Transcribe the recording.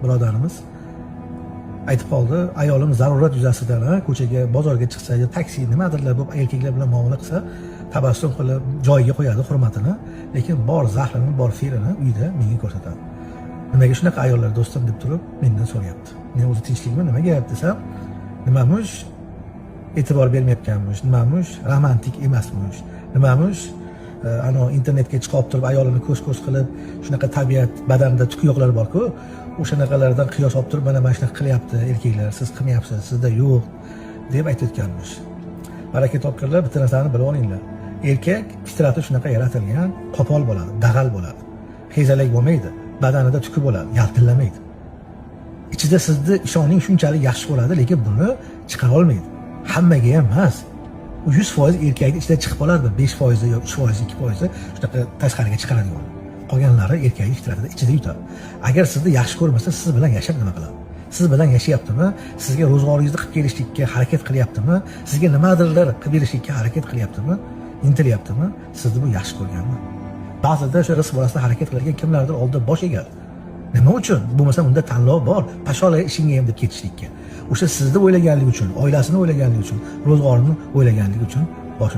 Birodarimiz aytib qoldi, ayolim zarurat yuzasidan ko'chaga, bozorga chiqsa yo taksi, nimadirlar bo'lib, erkaklar bilan muomala qilsa, tabassum qilib joyiga qo'yadi hurmatini, lekin bor zahrini, bor fe'lini uyda menga ko'rsatadi. Nimaga shunaqa ayollar, do'stim, deb turib mendan so'rayapti. Men o'zi tinchlikmi, nima gap desam, nimamish, e'tibor bermayotganmish, nimamish, romantik emasmish, nimamish, anavi internetga chiqib turib ayolini ko'z ko'z qilib, shunaqa tabiat badanida tuk yo'qlar borku, o'shanaqalardan qiyos olib turib, mana shunaqa qilyapti erkaklar, siz qilmayapsiz, sizda yo'q, deb aytayotganmish. Baraka topganlar, bitta narsani bilib olinglar: erkak fitrati shunaqa yaratilgan, qo'pol bo'ladi, dag'al bo'ladi, hezalak bo'lmaydi, badanida tuki bo'ladi, yaltillamaydi. Ichida sizni, ishoning, shunchalik yaxshi ko'radi, lekin buni chiqara olmaydi. Hammaga ham emas, u 100% erkakni ichida chiqib qoladi, 5% yo 3%, 2% shunaqa tashqariga chiqaradigan. Qolganlari erkakni fitratida ichida yutadi. Agar sizni yaxshi ko'rmasa, siz bilan yashab nima qiladi? Siz bilan yashayaptimi, sizga ro'zg'oringizni qilib kelishlikka harakat qilyaptimi, sizga nimadirlar qilib berishlikka harakat qilyaptimi, intilyaptimi, sizni bu yaxshi ko'rganmi? Ba'zida o'sha rizq borasida harakat qiladigan kimlardir oldida bosh egadi. Nima uchun? Bo'lmasa unda tanlov bor, пошёл ishingga ham deb ketishlikka. O'sha sizni o'ylaganligi uchun, oilasini o'ylaganligi uchun, ro'zg'orini o'ylaganligi uchun boshini